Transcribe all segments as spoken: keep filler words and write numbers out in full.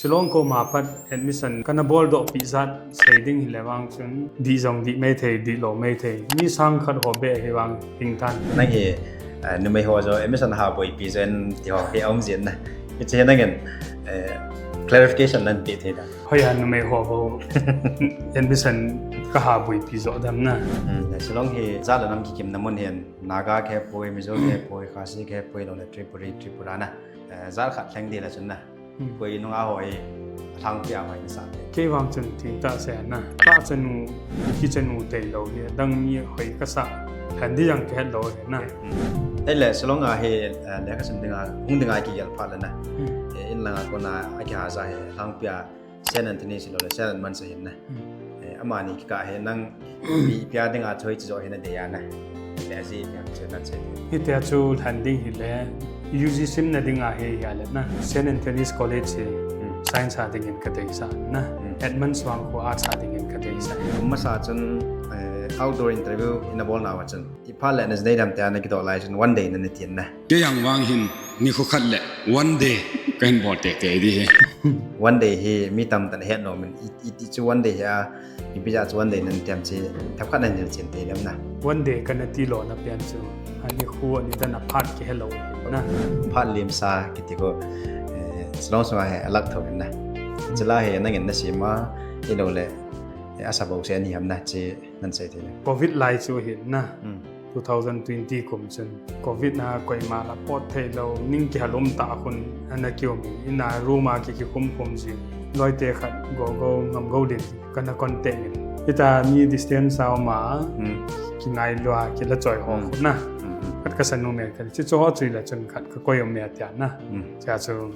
Shillong koma pat admission kana boldoh pi jat sei ding hile vang chun, dih jong dih mai thei, dih lou mai thei. Mi sang khat ho beh hi vang hing tan. Nang hi, eh, numei ho jo admission ha boipi jen ti ho hi aum jin na. Hiche hi nangin, eh, clarification nahin pe thei da. Hoiya numei ho bou admission ka ha boipi jo dem na. Hmm, Shillong hi jat le nam kikimna mun hin, Naga khe poi, Mizo khe poi, Khasi khe poi, lou le Tripuri, Tripura na. Eh, jat khat lheng di le chun na. Hmm. Koi nunga ho hi, lhangpi a hoi sa. Kei vang chun thim tah se na. Ka chanu, kichanu tei lou hi, dang mi hoi ka sa. Lhen di jong ka het lou hi na. Hmm. Ahile, Shillong a hi, eh, lekha sim dinga, hung dinga kigel phat le na. Hmm. Eh, in langa kona, akiha ja hi, lhangpi a, Saint Anthony si lou le, Saint Edmund sa hin na. Hmm. Eh, amani kikah hi nang, mi pia dinga choi chi jo hi na dei a na. Le aji pia chu na che. Hitia chu lhen ding hile, U G simna dinga hi hia le na. Saint Anthony's College hi, hmm, science a dingin ka deisah na. Hmm. Edmund Suang khu arts a dingin ka deisah. Kum masa chun, eh, outdoor interview ina bol nauva chun. Iphal le na nei dam te a na kidoh lai chun one day na na tin na. Kei jong vang hin nikho khat le one day kahin bol tei tei di hi. One day hi mi tamtah in ahet nom in, i, i, i chu one day hi a, ipi jeh a chu one day nan tiam chi, themkhat nan hilchen tei lem na. One day kana tilou na pen chu, ani khu ani dan a phat kihe lou na. Phat lim sa kiti khu, eh, Shillong sunga hi alak thou in na. Chila hi nangin na sima, ilou le, eh, asa bou se ani ham na chi nan sei tei na. Covid lai chu hin na. Hmm. Two thousand twenty kum chun Covid na koima la pot thei lou, ning kihal um tah khun ana kium in, ina room a ki kikhum khum jin. Loi te khat go go ngam go din kana contact in. Hita mi distance a um a, hmm, kingai lua kila choi ho, hmm, khun na. Hmm, hmm. Khat ka sanu me ka, chi chu ho chui la chun khat ka koi um me tia na. Hmm. Chia chu,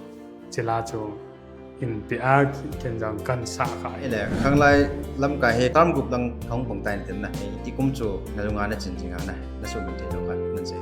chila chu in pi a ken jong kan sa kha. Ile, khanglai lamkai hi term gup lang kahung bang tai tin na. Ikum chu na lunga na chin jinga na, na sum thei lou khat nan sei.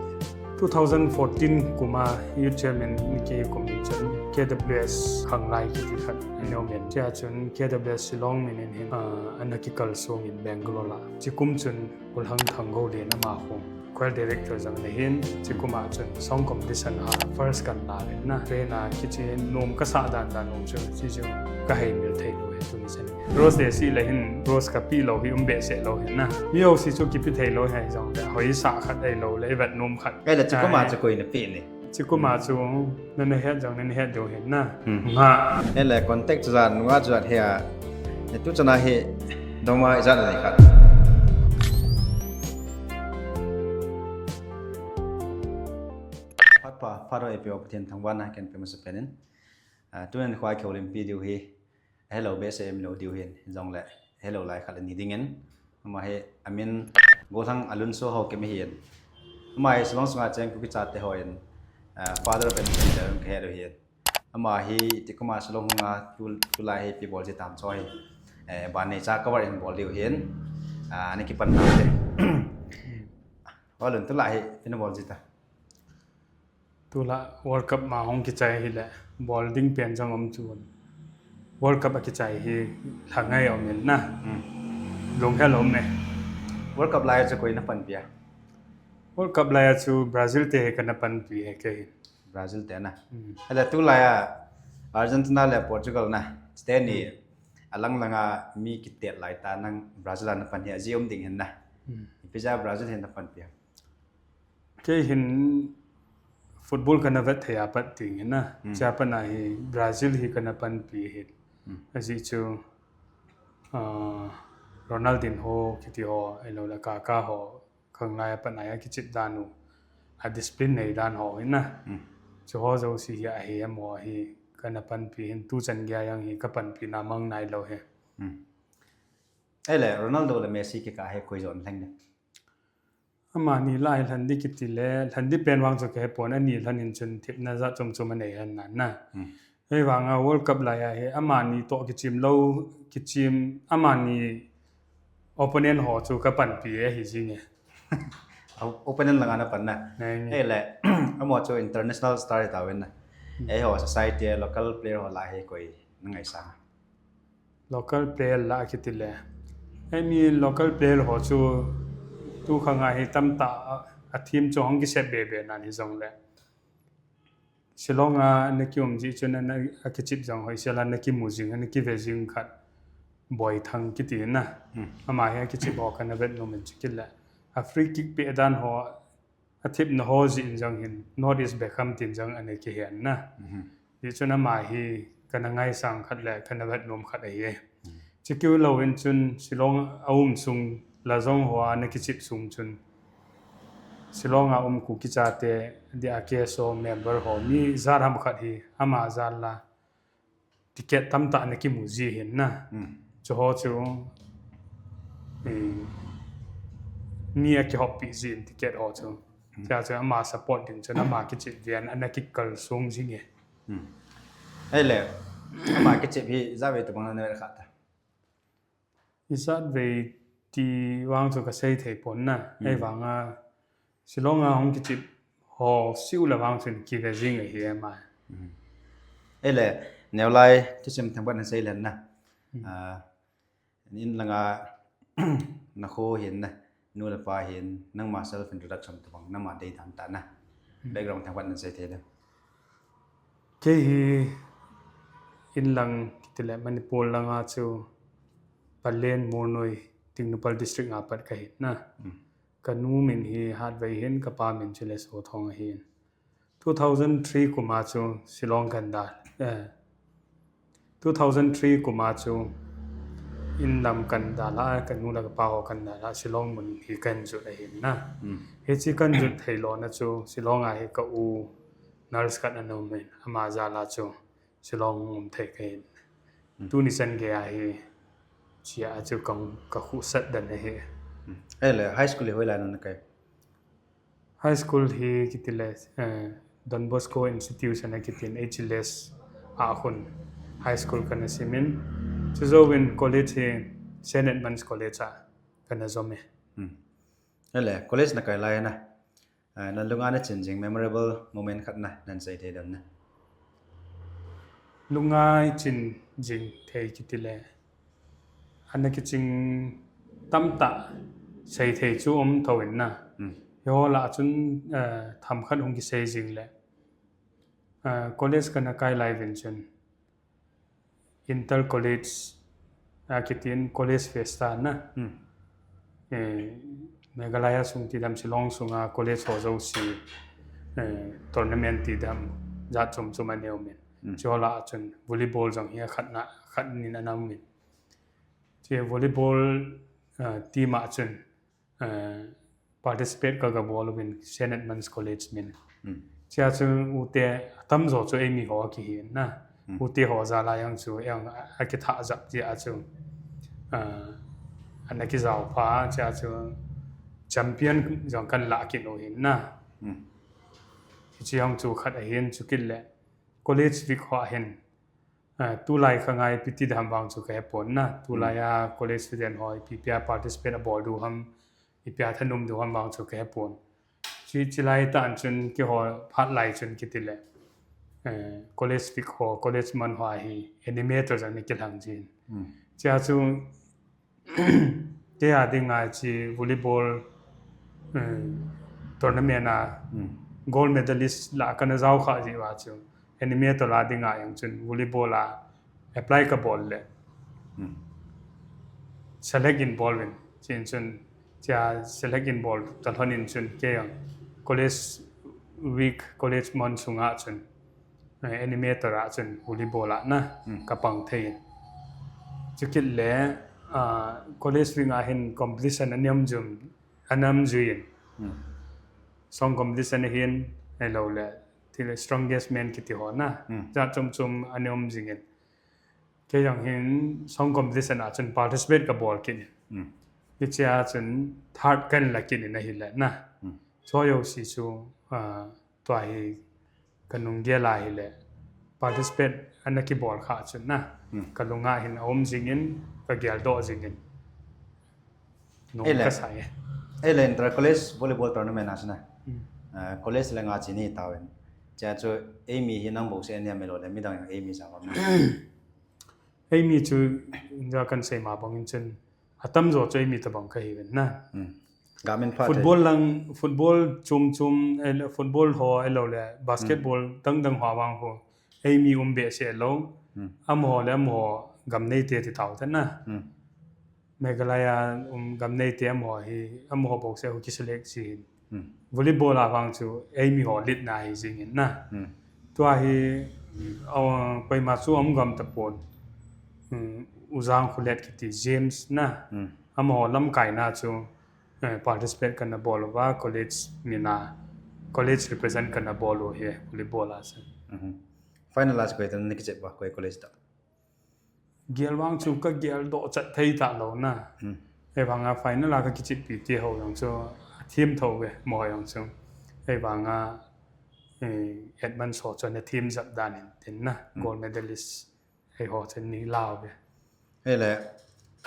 Two thousand fourteen kuma youth chairman ni ki kum chun K W S khanglai kiti khat neo men. Chia chun K W S Shillong min in hin, ah, ana kikal sung in Bangalore la. Chi kum chun Ulhang Thanggoulen ama khu choir director jong ana hin, chi kum a chun song competition a first kan la le na, train a kichi nom ka sa dan dan um chu, chi chu ka hei mil thei lou hi tuni chan. Rose Day si le hin, rose ka pe lou hi um behseh lou hi na. Mi ho si chu kipe thei lou hi jong le, hoi sa khat ei lou le, i vet nom khat. Ei le chi kum a chu koi na pe ni. Chi kum a chu, na na het jong, na na het diu hin na. Hmm. Nga. Ei le contact chu jat, nga chu jat hi a. Ei tu chana hi, doma i jat na ni khat. Phat pha, phat ho eipeu Pathen thangvahna kahin pe masa pen in. Ah, tunin khoi kihoulimpi diu hi. Hello, behseh mi lou diu hin. Jong le, hello lai khat le ni ding in. Ama hi, amin, Golhang Alunso Haokip ahin. Ama hi, Shillong sunga cheng Kuki chate ho in. Ah, father of an ka het u hin. Ama hi, ti kum a Shillong hunga tu, tulai hi pi bol ji tam choi. Eh, ban nei cha cover in bol diu hin. Ah, ani kipan tam te. Walun tulai hi, pina bol ji ta. Tulai World Cup ma hung kichai hile, bol ding pen jong um chun. World Cup a kichai hi, lhangai um in na. Hmm. Lunghel um e. World Cup lai chu koi na panpi a? World Cup lai chu Brazil te hi kana panpi e kei. Brazil te na. Hmm. Ahile tulai a Argentina le Portugal na. Chuteni, hmm, alang langa mi kitet lai ta nang Brazil a na pan hi a ji um ding hin na. Hmm. Ipi jeh a Brazil hi na panpi a? Kei hin football kana vet thei a pat ding hin na. Hmm. Chia pat na hi Brazil hi kana panpi hi. Hmm. Ajeh chu, ah, Ronaldinho kiti ho, ahilou le Kaká ho, khanglai a pat na hi a kichep dan u, a discipline nei dan ho hin na. Hmm. Chu ho jouse hi a hi a mo hi kana panpi hin tu chan gei a jong hi ka panpi na mang nai lou hi. Hmm. Ahile Ronaldo le Messi kikah hi koi jong lheng ne? Amani la hi lhen di kiti le, lhen di pen vang chu ka he pon, ani lhen in chun thepna jat chom chom anei hen nan na. Hmm. Hei vang a World Cup lai a hi, amani toh kichim lou, kichim, amani opponent ho chu ka panpi e hi jing e. Opponent langa na pan na. Nei, nei. Hei le, amaho chu international star hi tauvin na. Hmm. Eiho society, local player ho lah a hi koi na ngaisang a? Local player lah a kiti le. Hei mi local player ho chu tu khang a hi tamtah a, a team chu hung kisep be be nan hi jong le. Shillong a ana kium jeh chun ana, akichep jong hoisel a ana kimu jing, ana kive jing khat Boithang kiti na. Hmm. Ama hi akichep ho kana vet nom in chukit le. A free kick pe dan ho, athepna ho jeh in jong hin North East Beckham tin jong ana kihen na. Hmm. Hichun ama hi kana ngaisang khat le kana vet nom khat ahi. Hmm. Chukit lou in chun Shillong a um sung la jong ho ana kichep sung chun Shillong a um Kuki chate dia K S O member ho mi jat ham khat hi ama jat la ticket tamtah ana kimu ji hin na. Hmm. Chu ho chu, eh, mi akihoppi ji in ticket ho chu. Hmm. Tia chu ama support ding chun ama kichep ven ana kikal sung jing e. Hmm. Ahile, ama kichep hi jat vei tabang nana vet kha ta. Ijat vei ti vang chu kasei thei pon na. Hmm. Ahivanga Shillong a hung kichep ho siu le vang chun kive jing ahi ama. Hmm. Ahile, neolai thusim themkhat nasei len na. Hmm. Ah, in langa nakho hin na, nu le pa hin, nangma self introduction tabang, nangma dei dan tah na. Hmm. Background themkhat nasei thei le. Kei hi in lang kiti le Manipur langa chu Pallel Mornoi Tengnoupal district a pat kahi na. Hmm. Kanu min hi Hatvei hin, kapa min chu le Sothong ahin. Two thousand three kum a chu Shillong kana dal, eh, two thousand three kum a chu in lam kana dal a, kanu le kapa ho kana dal a, Shillong mun hi kana jot ahin na. Hmm. Hiche kana jot thei lona chu Shillong a hi ka u nurse khat ana um in, ama jal a chu Shillong um thei kahin. Hmm. Tuni chan gei a hi, chia chu ka, ka khosat dan ahi. Hmm. Ahile, high school hi hoilai a nakai? High school hi kiti le, eh, Don Bosco Institution a kitin H L S a hun high school kana sim in. Chujouvin college hi Saint Edmund's College a kana jom e. Hmm. Ahile, college nakai lai na. Ah, nalunga nachin jing memorable moment khat na, nasei thei dem na. Lunga ichin jing thei kiti le. Ana kiching tamtah sei thei chu um thou in na. Hmm. Hiho lah a chun, eh, themkhat hung kisei jing le. Eh, college kana kai lai uvin chun. Inter College, a kitin College Festa na. Hmm. Eh, Meghalaya sung ti dam Shillong sunga college ho jouse, eh, tournament ti dam jat chom chom ana um in. Hmm. Chu lah a chun volleyball jong hi akhat na, khat nin ana um in. Chu volleyball, eh, team a chun, eh, participate ka, ka bol uvin Saint Edmund's College min. Hmm. Chia chu ute atamjo chu eimi ho akihi na. Hmm. Ute ho jal a jong chu jong akithah jep jeh a chu, ah, ana kijao pha, chia chu champion jong kana lah kit u hin na. Hmm. Hiche jong chu khat ahin, chukit le College Week ho ahin. Ah, tulai kha ngai ipi ti dam vang chu kahe pon na. Tulai a college student ho ipi ipi a participate abol diu ham, ipi a thanom diu ham vang chu kahe pon. Chu, chulai tah a chun keiho phat lai chun kiti le, eh, College Week ho, College Month ho a hi animator jong ana kilhang jin. Hmm. Chia chu Kei a dinga hiche volleyball, eh, tournament a, hmm, gold medalist lah kana jao kha jeh uva chu animator a dinga jong chun volleyball a apply kabol le, hmm, select in bol uvin. Chuin chun, chia select in bol ta lhon in chun kei jong College Week, College Month sunga chun eh, animator a chun volleyball a na, hmm, kapang thei in. Chukit le, ah, College Week a hin competition ana um jum, ana um jui in. Hmm. Song competition ahin, ahilou le, thil strongest man kiti ho na. Hmm. Jat chom chom ana um jing in. Kei jong hin song competition a chun participate kabol kit in. Hmm. Hiche a chun third kana la kit in ahile na. Hmm. Chu jouse chu, ah, tua hi kanung gel a hile participate ana kibol kha chun na. Hmm. Kalung a hin aum jing in, kageldoh jing in. Nung kasai. Ahile inter college volleyball tournament a chun na. Hmm. Ah, college lang a chun hitauvin. Chia chu eimi hi nang bou seh nia, ahilou le midang jong eimi sa uvem na? Eimi chu ja kana sei ma bang in chun atamjo chu eimi tabang kahiuvin na. Hmm. Gamin pha thei. Football lang, football chum chum, eh, football ho, eh, lo le, basketball dang dang ho vang ho. Ei mi um behseh lou. Hmm. Amaho le amaho gam neite ti tao te na. Hmm. Meghalaya um gam neite amaho hi, amaho bou se ho kiselect si hin. Hmm. Volleyball a vang chu ei mi ho lit na hi jing in na. Hmm. Tua hi, uh, koima chu um gam ta pon. Hmm, Uzang Khulet kiti James na. Hmm. Amaho lamkai na chu eh, participate kana bol uva college mina college represent kana bol u hi volleyball a se. Mhm. Final a chu koi tan ni kichep ba koi college ta. Gel vang chu ka gel doh chat thei ta lou na. Hmm. Ei vang a final a ka kichep pi ti ho jong chu a team tho ve mo jong chu. Ei vang a eh, Edmund so chu na team jap dan in tin na gold medalist. Ei ho chen ni lau ve. Ei le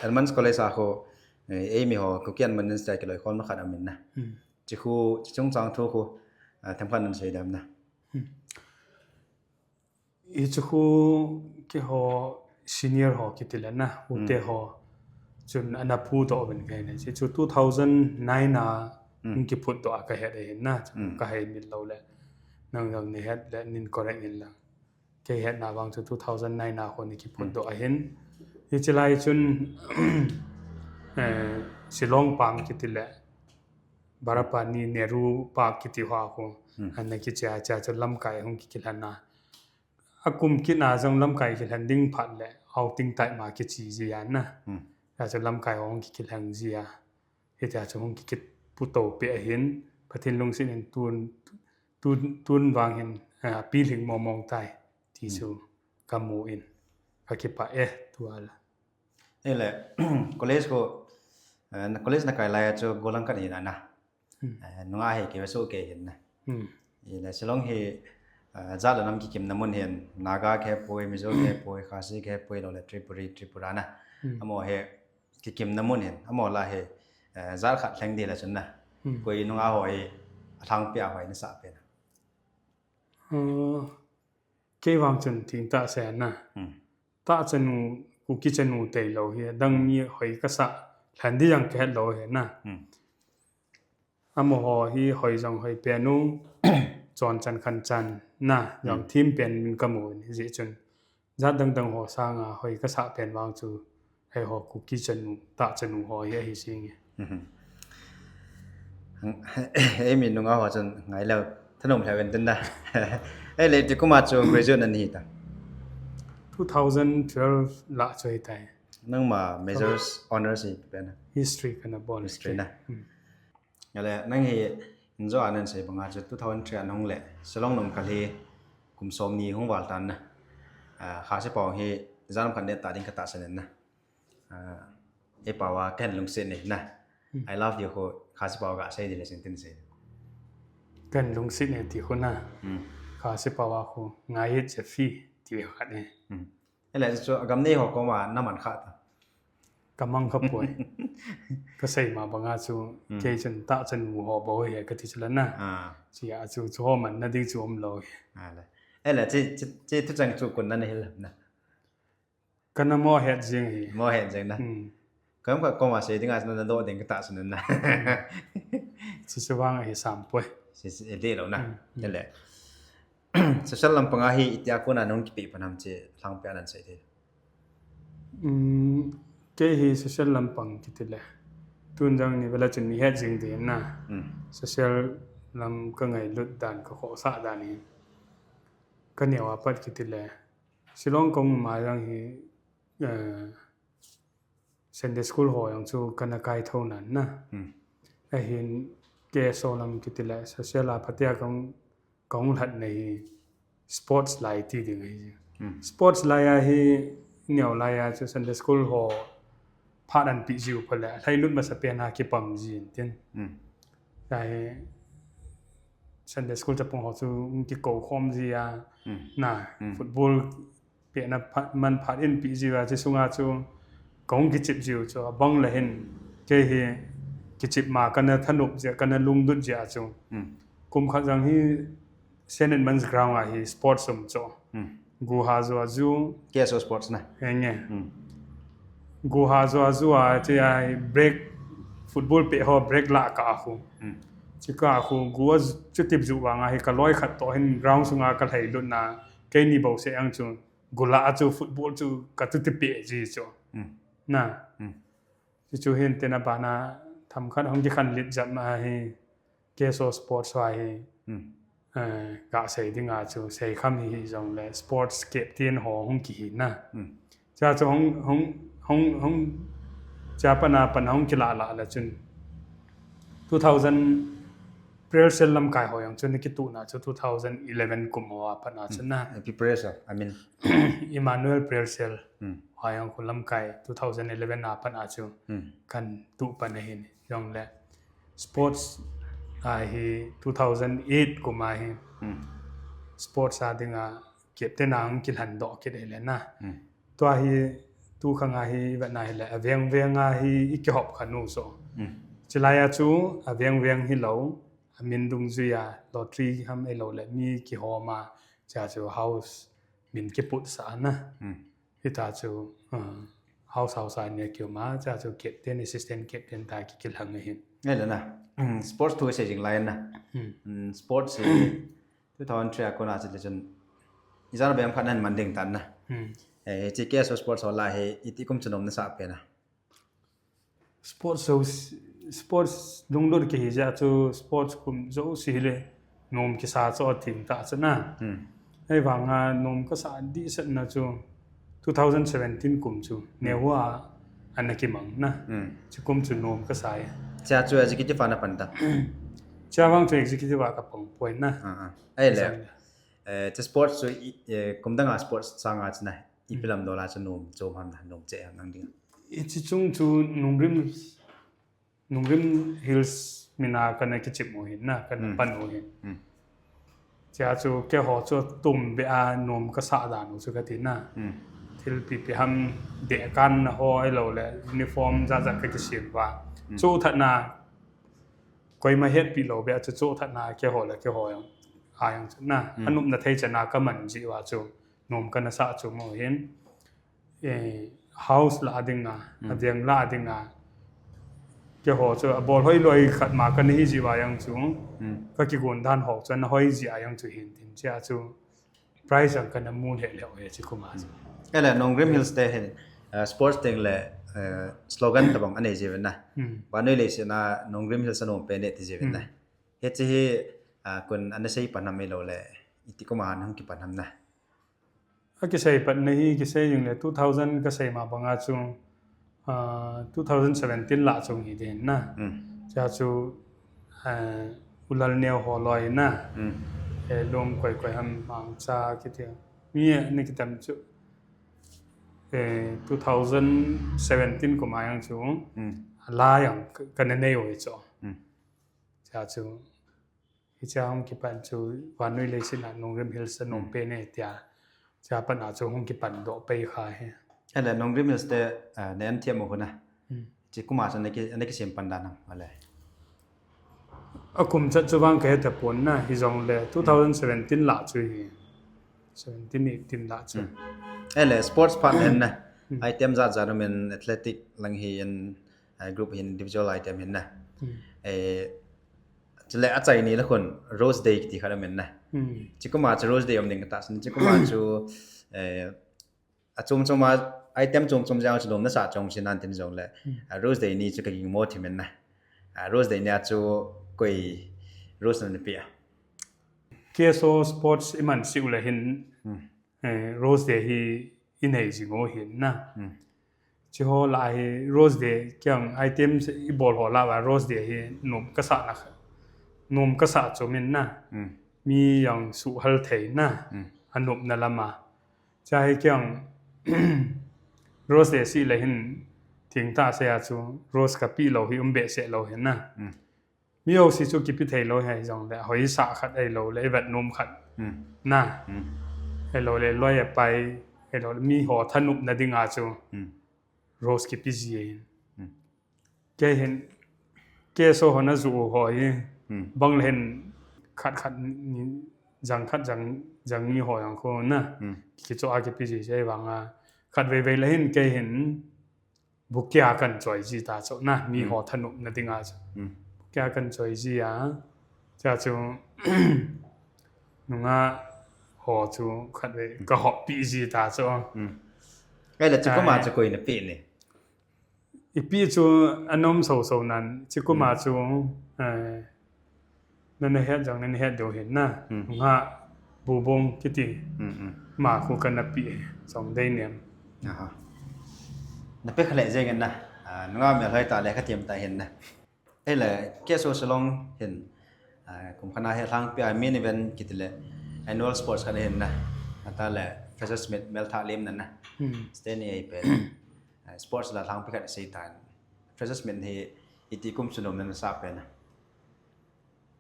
Edmund's College a ho eh, ei mi ho Kuki Edmund's ta kiloi khol ma khat amin na. Hmm. Chi khu chi chung chang thu khu ah, them khat nan sei dam na. I chu khu ki ho senior ho kiti le na u te ho chun ana pu to ben kai ne chi chu two thousand nine a Hmm. in ki put to a ka het e na chu Hmm. ka hai mit lo le nang jong ni het le nin correct in la. Kei hetna vang chu two thousand nine a ho ni ki put to a hin. Hi chi lai chun eh, Shillong pang kiti le Barapani Nehru Park kiti ho a ho. Hmm. Ana ki chia chia chu lamkai hung ki kilhan na. A kum kit na jong lamkai kilhan ding phat le outing tai ma kichi ji a na. Hmm. Ya chu lamkai hung ki kilhan ji a. Hitia chu hung ki kit pu to pe a hin. Pathen lungset in tun tun tun vang hin ah, pi hling mo mong tai ti chu ka mu in ka kipah e tua la. Ei le college ko eh, college na kai lai chu Golang kan hin ana. Hmm. Eh, nunga he ke so ke hin na. Hmm. Ei le Shillong hi eh, jat le nam kikim na mun hin Naga ke poi, Mizo ke poi, Khasi ke poi lo le Tripuri, Tripura na. Hmm. Amo he kikim na mun hin amo la he eh, jat khat lheng di la chun na. Hmm. Koi nunga ho hi a thang pia ho ni sa pe na. Uh, kei vang chun ting ta se na. Hmm. Ta chanu Kuki chanu tei lo hi dang mi hoi ka sa lhan di jang ka het lo hi na. Hmm. Amaho hi hoi jong hoi pen u chon chan khan chan na jong thim pen min ka mu ni ji chun jat dang dang ho sanga hoi ka sa pen vang chu hei ho Kuki chanu ta chanu ho hi ahi si nge. Mhm. Ei mi nunga ho chun ngai lo thanom lheu en tin da. Ei le ti kuma chu graduate nan hi ta. Two thousand twelve la chu hi tai. Nangma majors honors hi pen. History kana bol. History na. Hmm. Ngale nang hi injo anan sei banga chu two thousand three an hung le Shillong nom kal hi kum som ni hung val tan na. Ah, Khasi pau hi jat nam khat ne ta ding ka ta sanen na. Ah, e pawa ken lungset ne na. Hmm. I love you ho Khasi pau ga sei di le sin tin sei. Ken lungset ne ti ho na. Hmm. Khasi pawa ho ngai je fi ti khat ne. Hmm. Ele chu agam nei ho koma na man kha ta. Ka mang kha poi. Ka sei ma banga chu kei chun ta chanu ho bo he ka ti chu la na. Ah. Chi a chu chu ho man na ding chu um lo. Ah le. Ele chi chi chi thu chang chu kun na ne hil na. Kana mo het jing hi. Mo het jing na. Hmm. Kam ka koma sei dinga na do ding ka ta sun na. Chi chu vang hi sam poi. Si si de lo na. Hmm. Ele. Social lampanga hi itia kona nung kipe panam che lang pe anan sei thei. Um, kei hi social lampang kiti le. Tun jang ni vela chun mi het jing din na. Hmm. Social lam ka ngailut dan ka khohsah dan hi. Ka neo a pat kiti le. Shillong kong ma jang hi eh, Sunday school ho jang chu kana kai tho nan na. Hmm. Ahin K S O lam kiti le social a phatea kong kong lhat nei hi sports lai ti ding hi. Hmm. Sports lai a hi neo lai a chu Sunday school ho phat an pi jiu pha le lhai lut masa pen a kipam jin tin. Hmm. Lai Sunday school chapang ho chu ki ko khom ji a Hmm. na Hmm. football pe na phat, man phat in pi ji a chi sunga chu kong kichip jiu chu abang la hin kei hi kichip ma kana thanup je kana lungdut je a chu. Hmm. Kum khat jang hi Saint Edmund's ground a hi sports um chu. Hmm. Guha jo a ju K S O sports na. Henge. Hmm. Guha jo a ju a chi a hi break Football pet ho break lah kah a khu. Chikah a khu goal chu tip ju vang a hi ka loi khat toh hin ground sunga ka lhai lut na, keini bou seh ang chu goal lah a chu football chu ka tu tip pet ji chu. Na. Chu chu hin tin a bana themkhat hung kikhen lit jep ma hi K S O Sports ho hi. Eh, ka sei ding a chu sei kham hi hi jong le sports captain ho hung kihi na. Cha chu hung, hung, hung, hung, cha pana pan hung kilah lah la chun. Two thousand Prelsel lamkai ho jong chun kitu na chu two thousand eleven kum ho a pana chun na. Pi Prelsel, I mean. Emmanuel Prelsel. Ho jong khu lamkai two thousand eleven a pana chu. Kan tu pan a hin jong le. Sports a hi two thousand eight kum a hi. Sports a ding a captain a hung kilhen doh kit hi le na. Tua hi tu khang a hi vet na hi le a veng veng a hi i kihop kha nu so. Chilai a chu a veng veng hi lo, a min dungjui a lottery ham ei lo le mi kihom a cha chu house min kiput sa na. Hita chu, uh, house house a nia kiu ma, cha chu captain, assistant captain ta ki kilhang ahin. Ngai le na. Sports thu sei jing lai na. Sports hi two thousand three a kona chi le chun. Izan bem khat nan man ding tan na. Eh, chi K S O Sports ho la hi iti kum chu nom na sa pe na. Sports so, sports lunglut kihi jeh chu sports kum jouse hi le nom kisa chu a thim ta chu na. Hei vang a nom kasa di set na chu two thousand seventeen kum chu neu a ana kimang na. Chu kum chu nom kasa e. Cha chu executive ana pan ta. Cha vang chu executive a ka pang poi na. Ah, ah. Ai le. Cha sports chu kum dang a sports sanga chu na. Ipi lam dola chu nom chom ham na, nom che ham nang ding. Ichi chung chu Nongrim, Nongrim Hills mina kana kichim u hin na, kana pan u hin. Chia chu keiho chu tum be a nom kasa dan u chu kati na. Thil pipi ham de kan na ho ei lo le uniform ja ja ka kisem va. Chu that na koima hetpi lo be a chu chu that na keiho le keiho jong. A jong chu na. Anop na thei chana ka man ji va chu. Nom kana sa chu mo hin, eh, house la ding a, a veng la ding a, keiho chu a bol hoi loi khat ma kana hi ji va jong chu, ka kigon dan ho chu ana hoi ji a jong chu hin tin chia chu, prize jong kana mu le le o e chi kuma chu. Ele Nongrim Hills te hin, eh, sports teng le, eh, slogan tabang anei ji ve na. Vanoi leiset a Nongrim Hills anom pe ne ti ji ve na. Hichi hi, ah, kun ana sei pan ham ei lo le, iti kuma hung kipan ham na. A kisei patna hi kisei jing le two thousand ka sei ma banga chu, ah, two thousand seventeen lah chung hi din na. Cha chu, eh, Ulal Neo ho loi na. Eh, lom koi koi ham mang cha kiti. Mi ni kitam chu, eh, two thousand seventeen kum a jong chu. La jong ka, kana nei u hi chu. Cha chu. Hicha hung kipan chu vanoi leiset a Nongrim Hills anom pe ne tia. Cha pan a chu hung kipan doh pei kha hi. Ele Nongrim Hills te, ah, ne an thiam u huna. Chi kuma chu ne ki, ne kisem pan dan ham, ale. A kum chat chu vang ka heta pon na, hi jong le two thousand seventeen lah chu hi. Seventeen, eighteen lah chu. Ele sports part hen na. Item jat jat um in athletic lang hi in, ah, group hin individual item hin na. Eh, Chule achaini le khun Rose Day kiti khat amin na. Chikuma chu Rose Day um ding kata sin. Chikuma chu, eh, achom chom a item chom chom jang chu nom nasa chom sin nan tin jong le. Ah, Rose Day ni chu ka ging mo thi min na. Ah, Rose Day ni a chu koi Rose na pe a. K S O Sports iman siu le hin, eh, Rose Day hi inei jing u hin na. Chiho lah hi Rose Day kiang item i bol ho lah va Rose Day hi nom kasa na kha. Nom kasa chu min na. Mi jang suhal thei na. Anop na lama. Cha hi kiang Rose Day si le hin thing ta se a chu Rose ka pi lo hi um be se lo hin na. Mi ho si chu kipi thei lo hi jong le, hoi sa khat ei lo le, i vet nom khat. Na. Ei lo le, loi a pai, ei lo le, mi ho thanop na ding a chu. Rose kipi ji e. Kei hin, K S O ho na ju ho hi. Bang le hin khat khat ni, jang khat jang, jang ni ho jang ko na. Kicho a kipi ji se vang a. Khat vei vei le hin kei hin. bukia kan choi ji ta chu na, mi ho thanop na dinga chu. Bukia kan choi ji a. Cha chu nunga ho chu khat ve ka hop pi ji ta chu. Kei la chu kuma chu koi na pi ni. Ipi chu anom so so nan, chikuma chu, eh, nana het jong nana het deu hin na, nga bubong kiti, ma khu kana pi, song dei nem. Na pe khale jeng na, nunga mel hoi ta le ka tiam ta hin na. Ei le, ke so salong hin, kum khana he lhangpi a main event kiti le, annual sports khat hin na. Ata le, Freshers Meet mel tha lem na na. Stay ni ei pe. Sports la lhangpi khat sei tan. Freshers Meet hi iti kum chu nom na sa pe na.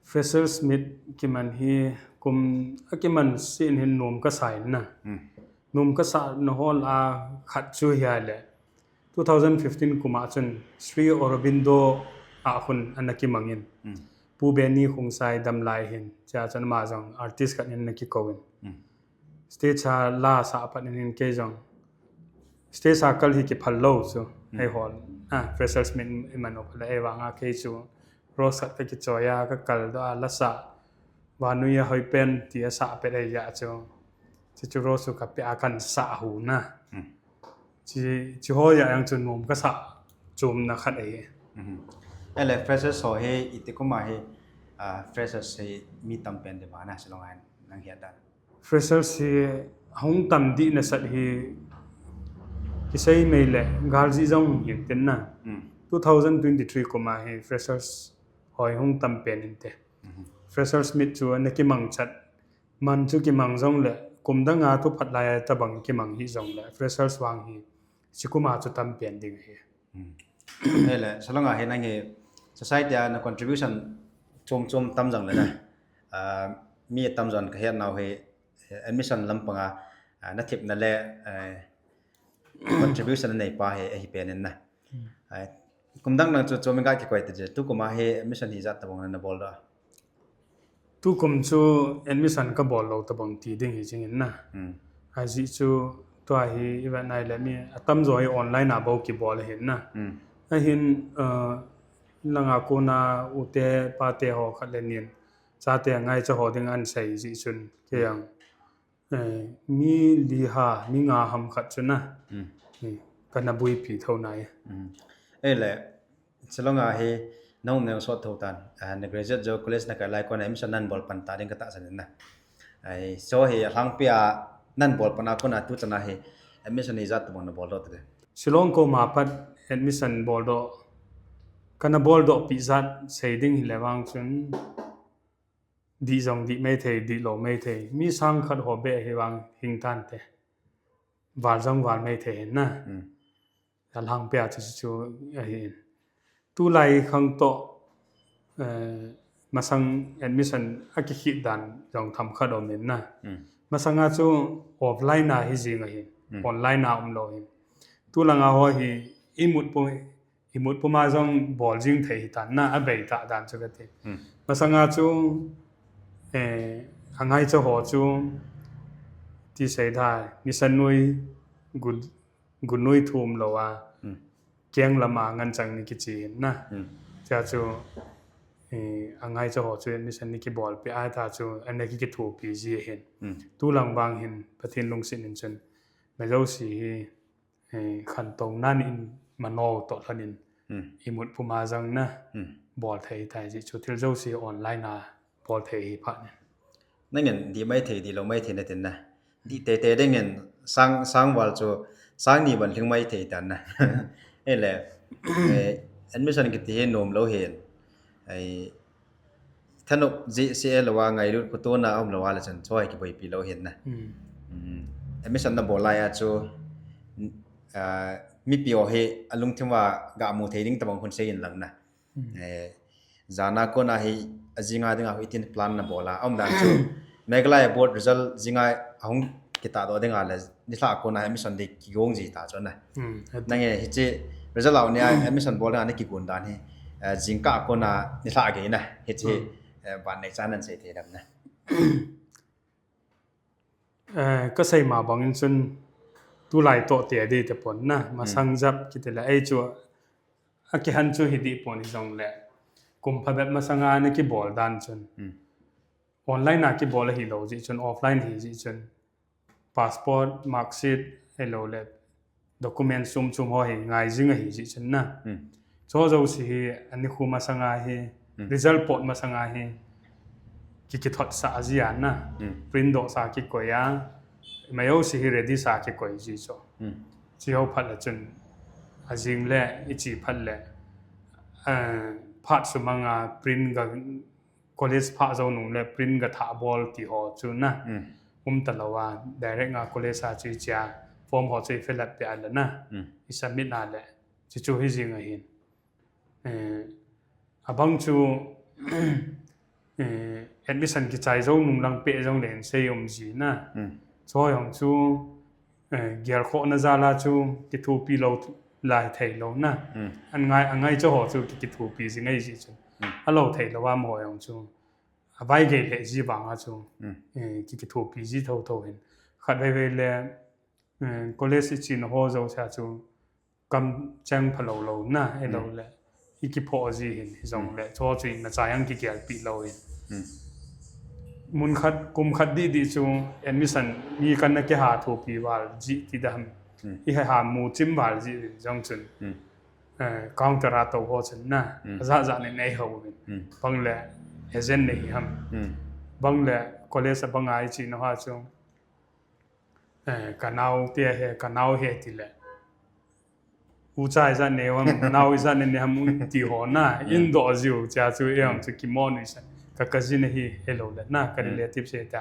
Freshers Meet kiman hi kum a kiman sin hin nom ka sai na. Nom ka sa na hol a khat chu hi le. Two thousand fifteen kum a chun Sri Aurobindo a hun ana kimangin. Pu Benny Khongsai dam lai hin. Cha chun ma jong artist khat in ana kikou in. Stage a la sa pat in kei jong. Stage a kal hi kiphal lo chu. Ei hol. Ah, Freshers Meet iman op la ei vang a kei chu. Rose khat ka kichoi a ka kal do a la sa. Vanui a hoi pen ti a sa pet ei ya chu. Chi chu rose chu ka pe a kan sa hu na. Chi, chi ho ya yang chu nom ka sa chum na khat ei. Ei le Freshers ho hi iti kum a hi, ah, Freshers hi mi tam pen de ba na Shillong a nang hi dan. Freshers hi hung tam di na sat hi kisei mei le gal ji jong hin tin na. Two thousand twenty-three kum a hi Freshers hoi hung tam pen in te. Freshers Meet chu na kimang chat. Man chu kimang jong le, kum dang a thu phat lai a tabang kimang hi jong le, Freshers vang hi, chi kum a chu tam pen ding hi. Ei le, Shillong a hi nang hi, society a na contribution chom chom tam jong le na. Ah, mi tam jong ka het nau hi, admission lam pang a, ah, na thip na le, eh, contribution nei pa hi, hi pen in na. Ai, kum dang dang chu, chu min ka kikoi te je. Tu kum a hi admission hi jat tabang na bol da. Tu kum chu admission ka bol lo tabang ti ding hi jing in na. Ai ji chu tua hi event nai le mi atam jo hi online a bou kibol hin na. Ahin, uh, langa kona ute pate ho khat le nin. Chate ngai cha ho ding an sei ji chun ke yang. Eh, mi li ha, mi nga ham khat chu na. Eh, kana buipi tho nai. Ei le, Shillong a hi, na um neng sot tho tan. Ah, na graduate jo college na kai lai kona admission nan bol pan ta ding ka ta san na. Ai, so hi, lhangpi a nan bol pan a kona tu chana hi, admission hi jat tabang na bol do te. Shillong ko ma pat admission bol do. Kana bol do pi jat sei ding hi le vang chun. Di jong di mei thei, di lo mei thei. Mi sang khat ho be hi vang hing tan te. Val jong val mei thei hin na. Alhang pia chu chu ahi. Tu lai khang to, eh, masang admission a kikhit dan jong tham khat om in na. Masang a chu offline a hi jing ahi. Online a um lo hi. Tu langa ho hi imut po Imut puma jong bol jing thei hi tan na, abei ta dan chu ka ti. Masanga chu, eh, angai cha ho chu, ti sei da, nisan nui, gu, gu nui thum lo a, keng lama ngan chang ni kichi na. Cha chu, eh, angai cha ho chu nisan ni kibol pi ai ta chu, ane ki kithu pi ji hin. Tu lang bang hin, Pathen lungsin in chun, na jo si hi, eh, khan tong nan in mano to lhan in imut puma jang na bol thei tai ji chu thil jo si online a bol thei hi pha ne. Nangin di mai thei di lo mai thei na tin na. Di te te dengin sang, sang val chu sang ni ban hling mai thei tan na. Ei le, eh, admission kiti hi nom lo hin. Ai, Thanop ji se lo a ngailut kho tona um lo a le chan choi kiboipi lo hin na. Admission na bol lai a chu, ah, mipi ho hi alungthim a ga mu thei ding tabang hun sei in lang na. Eh, jana kona hi ajinga dinga hu itin plan na bol a. Um dan chu Meghalaya board result jinga ahung kita do dinga le nilhah kona admission di kigong ji ta chu na. Nange hichi result out ni a admission bol dinga ni kigon dan hi, eh, jingkah kona nilhah gei na hichi, eh, ban nei chan nan sei thei dam na. Eh, ka sei ma bang in chun tulai toh te ding tapon na, masang jep kiti le ei chu akihan chu hi ding pon hijongle, kum phabep masanga na kibol dan chun. Online a kibol ahilou jeh chun, offline hi jeh chun, passport, mark sheet, ahilou le document chom chom ho hi ngai jing ahi jeh chun na. Chu jouse hi anikho masanga hi, result pot masanga hi, ki kithot sah ji a na. Print doh sa kikoi a, majouse hi ready sa kikoi ji chu. Chi ho phat le chun, ajing le, ichi phat le, eh, phat sumanga print ga, college phah jou nung le print ga thah bol ti ho chu na. Um talou a, direct a college a chu ichia form ho chu i fill up peh a le na. I submit a le, chu chu hi jing ahin. Eh, abang chu, eh, admission kichai jou nung lang peh jong le sei um ji na. Chu jong chu, eh, gelkhohna jal a chu kithopi lou lai thei lou na. An ngai, angai chu ho chu ki, kithopi ji ngai ji chu. Alou thei lou a mo jong chu. Avai gei le ji vang a chu. Eh, ki, kithopi ji tho tho hin. Khat vei vei le, eh, college ichi na ho jouse a chu kam cheng phalou lou na, ahilou le. I kiphoh ji hin, hijongle, chu chu in na chai ang kigelpi lou hin. Mun khat, kum khat didi chu admission mi kan na kiha thopi val ji ti da ham. I ha, ha mu chim val ji jong chun. Eh, counter a tou ho chun na, aja ja nei nei ho hin. Bang le, agent nei hi ham. Bang le, college a bang a ichi na ho chu. Eh, ka nao te he, ka nao he ti le. U cha ijat nei ham, nao ijat nei nei ham ti ho na, in doh jiu, chia chu e ham chu kimo nui sa. Ka cousin ahi, hello le na, ka relative se ta.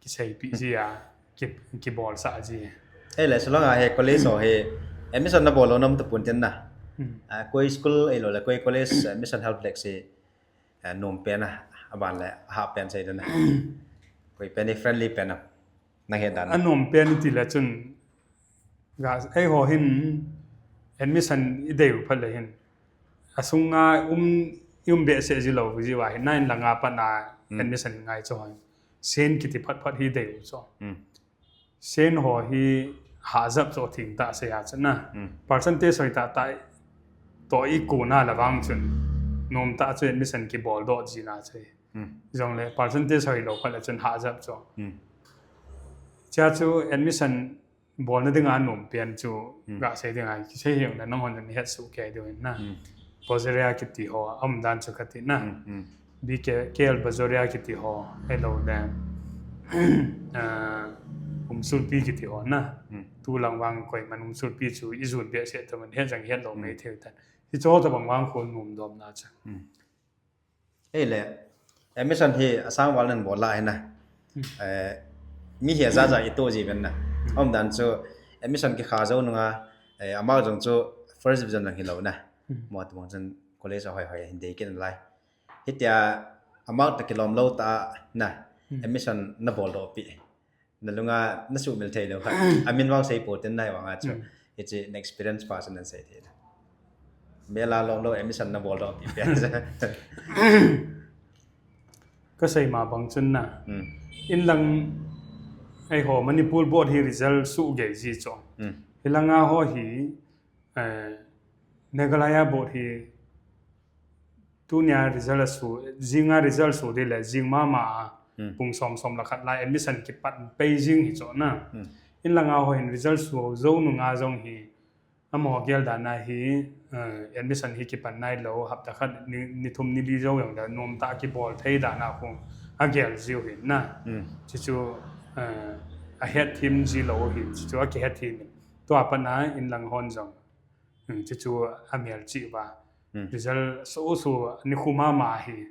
Kiseipi ji a, ki, kibol sa ji. Ei le, Shillong a he college ho he, admission na bol lou nam tapon tin na. Ah, koi school, ahilou le, koi college, admission help lek se, eh, nom pen a, aban le, ha pen sei dan na. Koi pen hi friendly pen a. Nang he dan. Anom pen ti le chun, ga, ei ho hin admission i dei u phat le hin, asunga um, i um behseh ji lou ji uva hin, na in langa pat na admission ngai chu hoi. Sen kiti phat phat hi dei u chu. Sen ho hi hajap chu thing tah sei a chu na. Percentage hoi tah tah toh i kona la vang chun, nom tah chu admission kibol doh ji na chu. Jongle percentage hoi lou phat le chun hajap chu. Chia chu admission bolna dinga nom pen chu, ga sei dinga, kisei hiu le nang hon le mi het su kei diu hin na. Bajoria kiti ho, um dan chu kati na. B K, K L Bajoria kiti ho, hello le. Ah, Umsulpi kiti ho na. Tu lang vang koi man Umsulpi chu i jun behseh ta man het jang het lou mei thei tan. Hi chu ho tabang vang khun nom dom na chu. Ei le, admission hi asang val nan bol la hi na. Eh, mi hi aja ja i to ji ven na. Om dan chu admission kikha jou nunga, eh, amau jong chu first division lang hi lou na. Mo tu mong chun college a hoi hoi hin dei kin lai. Hitia amau ta kilom lou ta na. Admission na bol doh pi. Na lunga na sumil thei lou kha. Amin vang sei po tin nai vang a chu. Hichi na experience pa chu nan sei thei. Mela lom lou admission na bol doh pi pen. Ka sei ma bang chun na. In lang ei ho Manipur board hi result su gei ji chu. Hi langa ho hi, eh, Meghalaya board hi tunia result a su, jinga result su di le, jing mama a, pung som som le khat lai admission kipat pei jing hi chu na. In langa ho hin result su jou nunga jong hi, amaho gel dan a hi, eh, admission hi kipan nai lou, hapta khat ni, ni thum ni li jou jong le, nom tah kibol thei dan a khu, agel jiu hin na. Chuchu, eh, ahet thim ji lou hin, chuchu akihet thim hin. Tua pat na in lang hon jong. Hmm, chuchu amel chi uva. Result su su ni khu mama hi.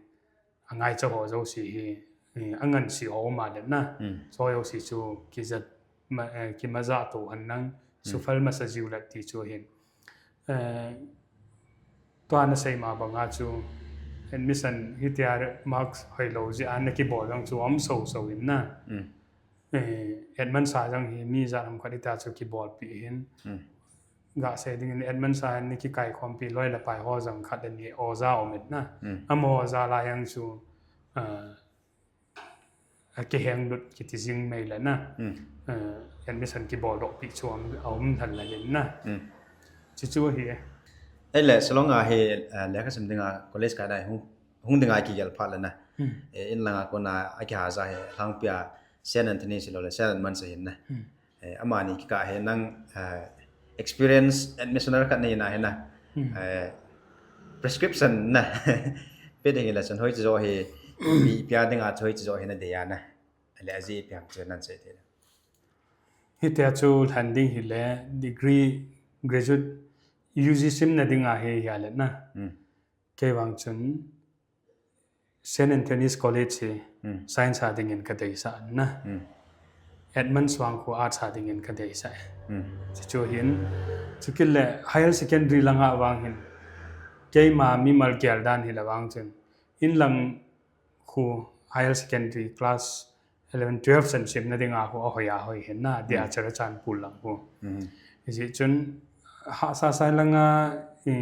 Angai cha ho jouse hi. Eh, angan si ho ma le na. So jouse chu kijat ma, eh, kimaja to han nang. Sufal masa jiu le ti chu hin. Eh, tua na sei ma banga chu. Admission hitia marks hoi lou ji a na kibol jong chu um so so in na. Eh, admin sa jong hi mi ja ham khat ita chu kibol pi hin. Ga sei ding in admin sa ni kikai khom pi loi le pai ho jong khat le ni oja om et na. Amaho ja la jong chu, ah, akiheng lut kiti jing mai le na. Hmm. Eh, admission kibol doh pi chu a um, a um lhan la hin na. Hmm. Chu chu hi. Ei le, Shillong a hi, eh, lekha sim dinga college kai dai hung, hung dinga kigel phat le na. Hmm. Eh, in langa kona akiha ja hi, Lhangpi a Saint Anthony si lo le, Saint Edmund sa hin na. Hmm. Eh, amani kikah hi nang, eh, experience admissioner khat nahi na hi na. Hmm. Eh, prescription na. Pe ding la chun hoi chu jo hi, pi, pia dinga chu hoi chu jo hi na dei a na. Ale aji piang chu nan sei te. Hitia chu lhan ding hi le degree graduate U G sim na dinga hi hi a le na. Hmm. Kei vang chun Saint Anthony's College hi Hmm. science a dingin ka deisah na. Hmm. Edmund's vang khu arts a dingin ka deisah. Hmm. Chu chu hin, chu kit le higher secondary langa vang hin, keima mimal gel dan hi la vang chun, in lang khu higher secondary class eleven, twelve chan sim na dinga khu ahoi ahoi hin na, dia Hmm. Churachandpur lang khu. Hmm. Iji chun, ha sa sai langa, i,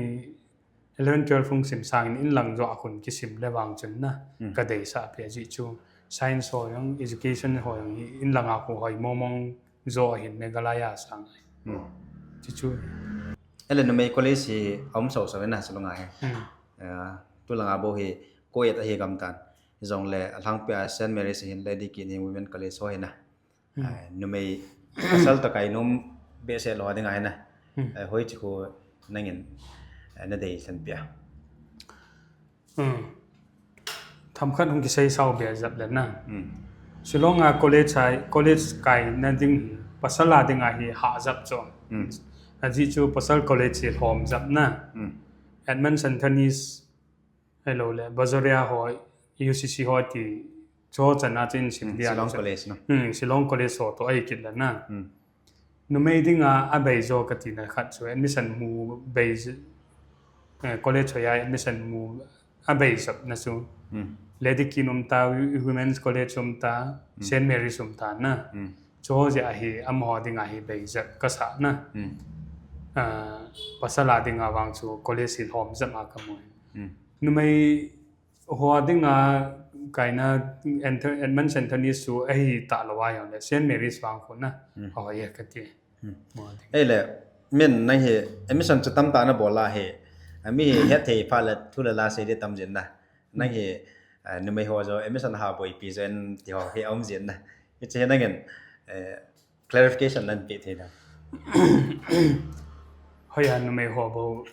eleven, twelve hung sim sangin in lang jo a khun kisim le vang chun na, Hmm. ka deisah pi aji chu. Science ho jong, education ho jong hi in langa khu hoi mong mong jo hin Meghalaya sang. Hmm. Chu chu. Ele numei college hi a um so so na Shillong a hi. Hmm. Eh, tu langa bou hi co-ed ahi gam tan. Jong le a Lhangpi a Saint Mary's hin le dikit ni women college ho hi na. Hmm. Eh, numei pasal toh kai nom behseh lou ding ahi na. Hmm. Eh, hoi chu khu nangin, eh, na dei lhan pia. Hmm. Themkhat hung kisei sao be jep le na. Hmm. Shillong a college a, college kai na ding hi, pasal a dinga hi ha jep chu. Hmm. Aji chu pasal college hi lhom jep na. Hmm. Edmund Santhanese, ahilou le, Bajoria ho, U C C ho ti, chu chan a chu in sim Hmm, dia Shillong chu. College no. Hmm, Shillong College ho toh ahi kit le na. Hmm. Numei dinga abei jo ka tina khat chu, admission mu bei j-, eh, college ho a admission mu abei jep na chu. Hmm. Lady Kin um ta, Women's College um ta, Hmm. Saint Mary's um ta na. Hmm. Chu ho jeh a hi, amaho dinga hi bei jep ka sa na. Hmm. Ah, pasal a dinga vang chu college hi lhom jep a ka mu. Hmm. Numei ho dinga kaina enter, admission enter ni chu ahi ta lou a jong le, Saint Mary's vang khu na. Hmm. Ahoi e ka ti. Hmm. Mo ding. Ei le, min nang hi, admission chu tam ta na bol a hi, a mi hi het thei pha le thu le la sei di tam jin na. Nang hi, eh, numei ho jo, admission ha boipi jo en ti ho hi a um jin na. Hiche hi nangin, eh, clarification nan pe thei na. Hoi a numei ho bou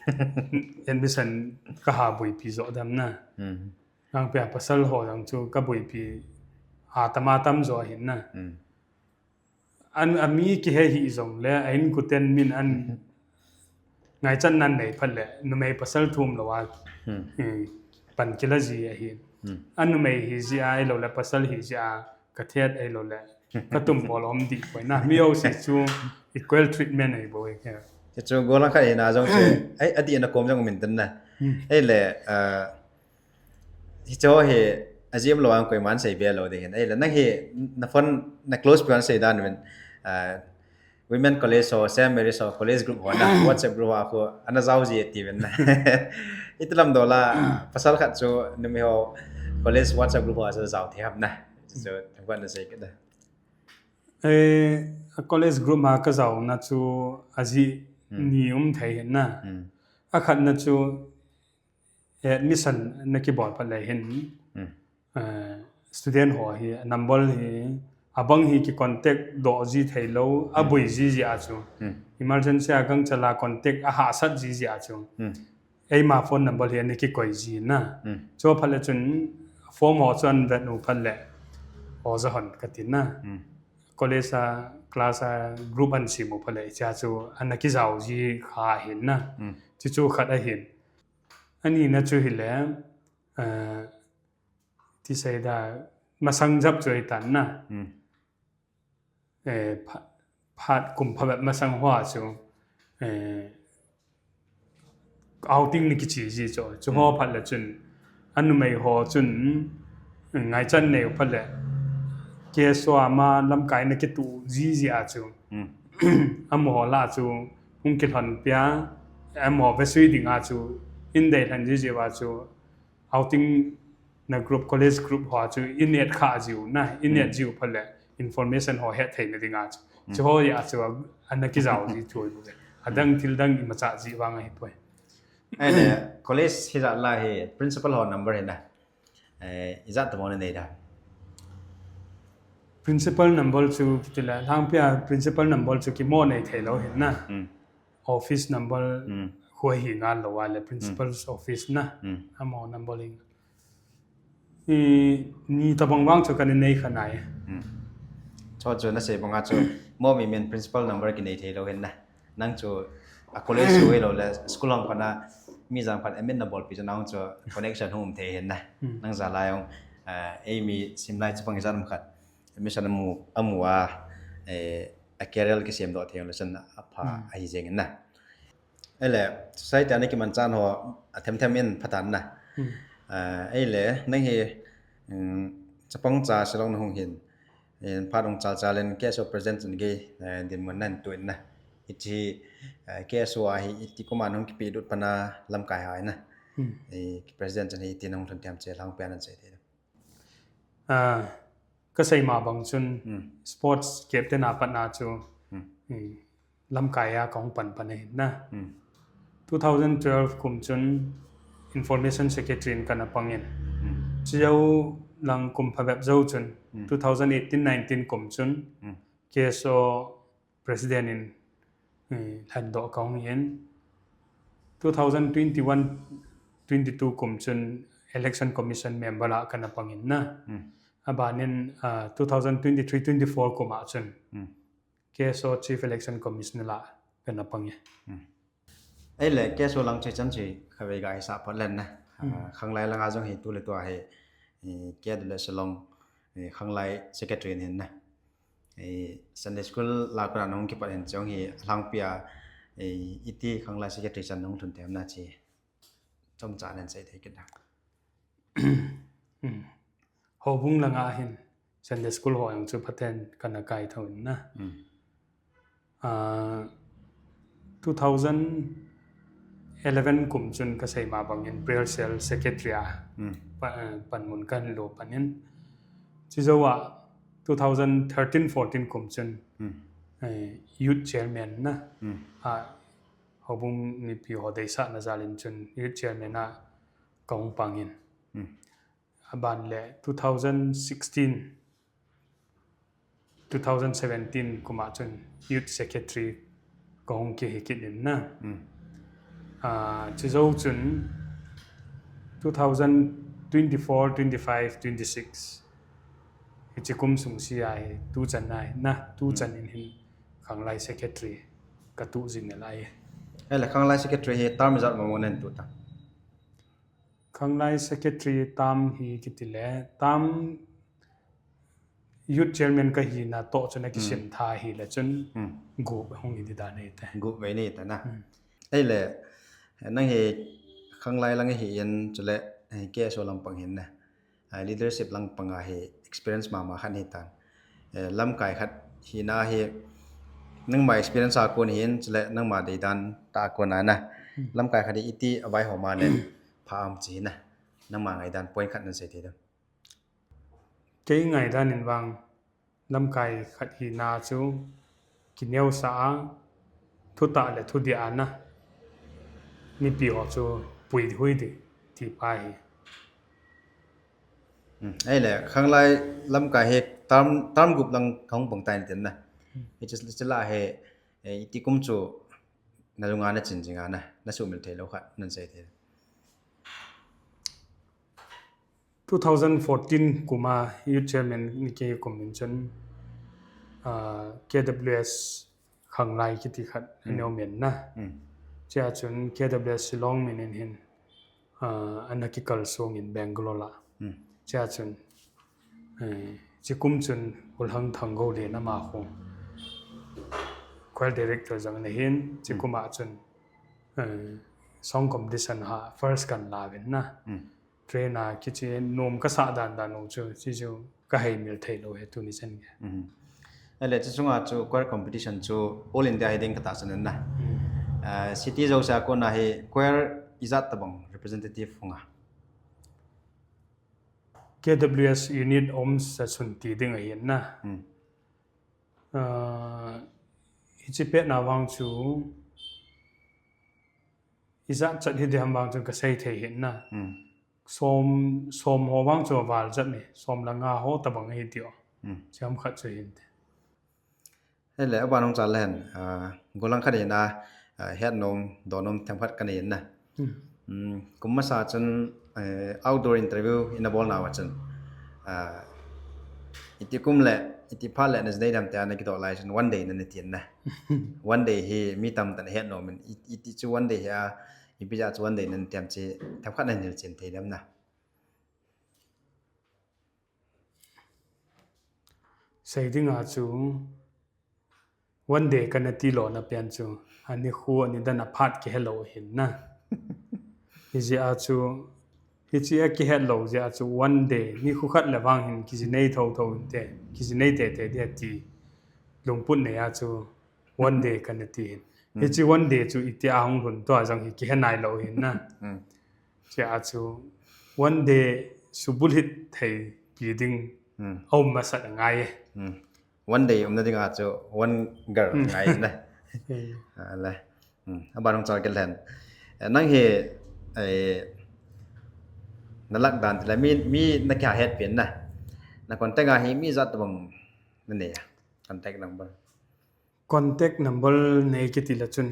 admission ka ha boipi jo dam na. Hmm. Nang pia pasal ho jong chu ka boipi ha tam a tam jo hin na. Hmm. An, a mi kihe hi jong le, a inkoten min an ngaichat nan nei phat le, numei pasal thum lou a, Hmm. eh, pan kila ji ahi. Hmm. A numei hi ji a, ahilou le pasal hi ji a, ka thet ahilou le, ka tum bol um di poi na. Mi ho si chu equal treatment ahi bou e. Chu chu golang khat hi na jong chu, ai, a di na kom jong min tan na. Hmm. Ei le, ah, Hiche ho hi, a jim lou ang koiman sei be lou ding hin. Ahile, nang hi, na phone, na close pi hon sei dan uvin, ah, Women College ho, Saint Mary's ho, college group ho na, WhatsApp group ho khu, ana jao ji ti uvin na. Iti lam dola, pasal khat chu, numei ho, college WhatsApp group ho chu jao thei ham na. Chu, thangvah na sei kit na. Eh, a college group ma ka jao na chu, a ji Hmm. ni um thei hin na. Hmm. A khat na chu, eh, admission na kibol phat le hin, Hmm. eh, student ho hi, number hi, abang hi ki contact doh ji thei lou, a Hmm. boi ji ji a chu. Hmm. Emergency a gangchal a contact a hahsat ji ji a chu. Hmm. Eima phone number hi ana kikoi ji na. Hmm. Chu phat le chun form ho chu an vet u phat le, o ja hon ka ti na. Hmm. College a, class a, group an sim u phat le, cha chu ana kijao ji kha hin na. Hmm. Chu chu khat ahin. Ani na chu hile, eh, ti sei da, masang jep chu ahi tan na. Hmm. Eh, pha-, phat kum phabep masang hoa chu, eh, outing ni kichi ji chu. Chu ho Hmm. phat le chun, a numei ho chun, ngaichat nei u phat le, K S O a ma lamkai na kitu ji ji a chu. Hmm. Amaho lah chu, hung kilhon pia, amaho vesui ding a chu, in dei lhan ji ji va chu, outing Na group, college group ho chu i-add kha jiu na, i-add jiu phat le information ho het theina dinga chu. Chu ho ya chu a, ana kijao ji chu le. Adang thil dang imacha ji vang ahi poi. Aile, college hi jat la hi principal ho number hi na. Eh, ijat tabang na nei da. Principal number chu kiti le, lhangpia principal number chu kimo nei thei lou hin na. Office number khu hi ngal lou a le principal's office na. Amaho number ling. I, ni tabang vang chu kana nei kha nai. Chu chu na sei banga chu mo mi men principal number kinei thei lou hin na. Nang chu a college chu hei lou le school hung khat na mi jang khat admit na bolpi chu nang chu connection hung um thei hin na. Nang ja lai hung, eh, ei mi sim lai chu pang jat um khat. Admission amu, amu a, eh, a career kisem doh thei le chun apha ahi jeng in na. Aile, society a na kiman chan ho, a them them in pha tan na. Eh, aile, nang hi, um, chapang cha Shillong na hung hin. In phat hung chal chal in K S O president chun gei, eh, dinmun nan tu in na. Hiche, eh, K S O a hi iti kum a na hung kipe lut pan a lamkai ha in na. Eh, president chun hi iti na hung lhun them che lhangpia nan sei thei. Ah, ka sei ma bang chun sports captain a pat na chu, eh, lamkai a ka hung pan pan ahi na. Two thousand twelve kum chun information secretary in kana pang in. Chujou lang kum phabep jou chun two thousand eighteen nineteen kum chun K S O president in, eh, lhan doh ka hung hin. Two thousand twenty-one twenty-two kum chun election commission member a kana pang in na. Aban in, ah, two thousand twenty-three twenty-four kum a chun K S O chief election commissioner a kana pang e. Aile, K S O lang che chan che khavei ga hi sa phat len na. Ah, khanglai lang a jong hi tu le tu a hi, eh, K W S Shillong, eh, khanglai secretary hin na. Eh, Sunday school la kona nung kipat hin chong hi lhangpia, eh, iti khanglai secretary chan nung lhun them na chi. Chomcha nan sei thei kit na. Houbung langa hin Sunday school ho jong chu phaten kana kai thou in na. Ah, two thousand eleven kum chun ka sei ma bang in prayer cell secretary a pa, eh, panmun kan lo pan in. Chujou a two thousand thirteen fourteen kum chun, eh, youth chairman na. Ah, houbung mipi ho deisah na jal in chun youth chairman a ka hung pang in. Aban le two thousand sixteen, two thousand seventeen kum a chun youth secretary ka hung kihi kit in na. Ah, chujou chun two thousand twenty-four, twenty-five, twenty-six. Hiche kum sung si a hi tu chan a hi na, tu chan in hin khanglai secretary ka tu jing nalai. Aile khanglai secretary hi term ijat mong mong nan tu ta. Khanglai secretary term hi kiti le, term youth chairman ka hina toh chun a kisim tha hi le chun gup hung hi di dan hi te. Gup vei ni ta na. Aile, nang hi khanglai lang hi in chule, eh, K S O lampang hin na. Ah, leadership lampang a hi experience mama khat hi tan. Eh, lamkai khat hina hi nangma experience a kon hin chule nangma deidan ta kon a na. Lamkai khat hi iti avai ho ma le pha am chi na. Nangma ngaidan point khat nan sei thei dem. Kei ngaidan in vang lamkai khat hina chu kineosah a, thutah le thudia a na mipi ho chu pui hui di ti pa hi. Aile khanglai lamkai hi term, term gup lang kahung pang tai ni ten na. Hiche, hiche la hi, eh, iti kum chu na lunga na chin jinga na, na sumil thei lou khat nan sei thei. Two thousand fourteen kum a youth chairman ni kei kum in chun, ah, K W S khanglai kiti khat aneo men na. Chia chun K W S Shillong min in hin, ah, ana kikal sung in Bangalore la. Chia chun, eh, chi kum chun Hulhang Thanggo le na ma khu choir director jong na hin, chi kum a chun, eh, song competition ha first kan la vin na. Train a kichi nom ka sa dan dan u chu, chi chu ka hei mil thei lou he tuni chan ge. Aile chu chunga chu choir competition chu All India hi ding ka ta chan na. Ah, city jouse a kon a hi choir ijat tabang representative hunga. K W S unit ohms a chun ti ding ahin na. Hmm. Ah, hichi petna vang chu ijat chat hi diham vang chu kasei thei hin na. Hmm. Som, som ho vang chu aval jat ni. Som le nga ho tabang hi ti o. Hmm. Chiham khat chu hin te. Hele, aban hung chal le hen, ah, golang khat in a, ah, het nom, don nom themkhat kanei in na. Hmm. Hmm, kum masa chun, eh, outdoor interview ina bol nauva chun, ah, iti kum le, iti phat le najinei dem tia nakidoh lai chun one day nati in na. One day hi mi tamtah in ahet nom in, i-, iti chu one day hi a, ipi jeh a chu one day nati ham chu themkhat nahil chen thei dem na. Sei dinga chu one day kana ti lona pen chu, ani khu ani dan a phat kihe lou hin na. Hijeh a chu, hichi a kihe lou jeh a chu one day, ni khu khat le vang hin kijinei thotho inte, kijinei teitei dia ti lungput nei a chu one day kana ti hin. Hmm. Hichi one day chu iti a hung lhun tua jong hi kihe nailou hin na. Hmm. Chea chu one day subulhit thei pi ding, hmm, aum masat angai e. Hmm. One day umna dinga chu one girl, hmm, ngai na. Eh. Ah, le. Hmm. Aban hung chal kit le hen. Eh, nang hi, eh, na lak dan ti le mi, mi nakihet pen na. Na contact a hi mi ijat bang nanei a? Contact number. Contact number nei kiti le chun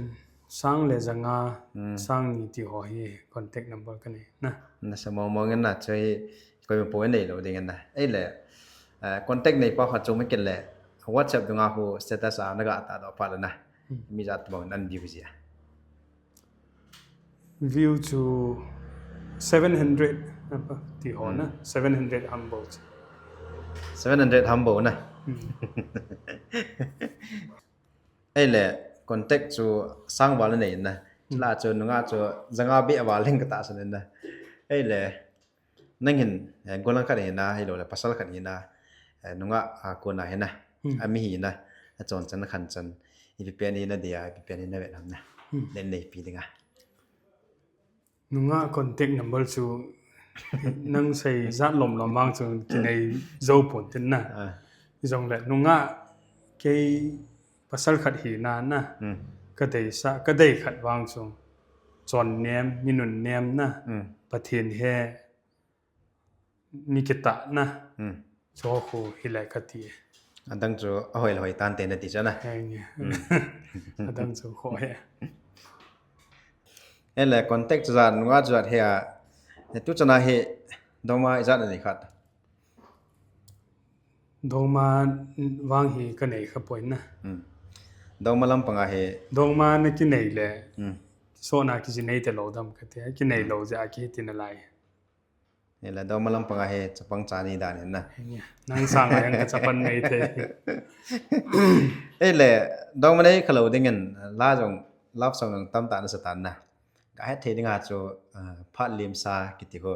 sang le janga, hmm, sang ni ti ho hi contact number kanei na. Nasa mong mong in na, chu hi koima poi neilou ding in na. Ei le, eh, contact nei pa khat chu mi kit le WhatsApp dunga khu status a naga tahdoh phat le na. Hmm. Mi ijat bang nan view ji a? View chu seven hundred apa ti ho na. Hmm. Seven hundred humble chu. Seven hundred humble na. Hmm. Ei le, contact chu sang val nei na. Hmm. La chu nungah chu janga beh val leng katahsan in na. Ei le, nang hin, eh, golang khat hi na, hilou le pasal khat hi na, eh, nungah a kona hi na. Hmm. Ami hi na, achon chan, akhan chan. Ipi pen hi nadei a, ipi pen hi navet ham na. Hmm. Len neipi dinga. Nungah contact number chu nang sei jat lom lom vang chu kinei jou pon tin na. Ah. Jongle nungah kei pasal khat hi na na. Hmm. Kadeisah, kadei khat vang chu chon nem, mi nunnem na. Hmm. Pathen he, mi kitah na. Hmm. Chu khu hile kati. Adang chu ahoi le hoi tante nati chu na. Henge. Hmm. Adang chu khu he. Ei le contact chu jat, nungah chu jat hi a. Tu chana hi dongma ijat anei khat? Dongma vang hi kanei kha poi na. Hmm. Dongma lampang a hi. Dongma nakinei le. Hmm. Sona kijinei te lou dam kati. Kinei lou jeh a kihi ti nalai. Ei le, dongma lampang a hi chapang cha nei dan hin na. Henge. Nang sanga jong kachapang nei thei. Ei le, dongma nei khalou dingin, la jong, love song jong tamtah nasa tan na. Kahet thei dinga chu, ah, phat limsa kiti ho,